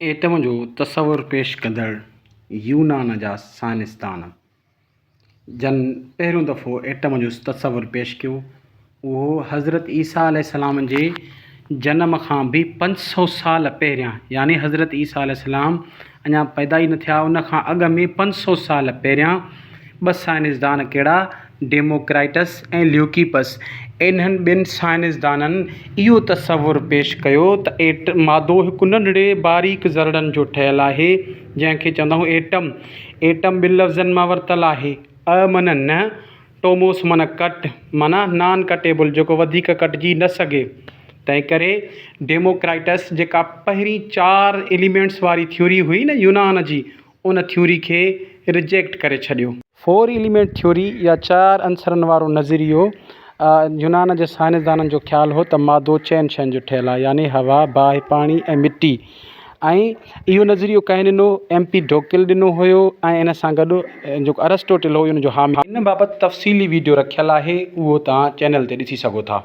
Atom جو تصور پيش ڪندڙ يونان جا سائنسدان جن پهريون دفعو ايٽم جو تصور پيش ڪيو اهو حضرت عيسيٰ عليه السلام جي جنم کان به 500 سال پهريان يعني حضرت عيسيٰ عليه السلام اڃا پيدا ئي نه ٿيا ان کان اڳ ۾ 500 سال پهريان ٻه سائنسدان ڪهڙا ڊيموڪرائٽس ۽ ليوڪيپس انهن ٻن سائنسدانن اهو تصور پيش ڪيو ته ايٽ مادو هڪ ننڍڙي باريڪ ذرڙن جو ٺهيل آهي جنهن کي چوندا آهيون ايٽم. ايٽم ٻن لفظن مان ورتل آهي ا معنيٰ نه، ٽوموس معنيٰ ڪٽ معنيٰ نان ڪٽيبل جيڪو وڌيڪ ڪٽجي نه سگهي. تنهنڪري ڊيموڪرائٽس جيڪا پهرين چار ايليمينٽس واري ٿيوري هئي نه يونان جي ان ٿيوري کي رجيڪٽ ڪري ڇڏيو. فور ايليمينٽ ٿيوري يا چار عنصرن وارو نظريو يونان جي سائنسدانن جو خيال هو ته مادو چئن شين جو ٺهيل آهي يعني هوا، باهه، پاڻي ۽ مٽي ۽ اهو نظريو ڪنهن ڏنو؟ ايمپي ڊوڪل ڏنو هيو ۽ ان سان گڏ جيڪو ارسٽوٽل هو ان جو حامي. ان بابت تفصيلي ويڊيو رکيل آهي اهو توهان چينل تي ڏسي سگهو ٿا.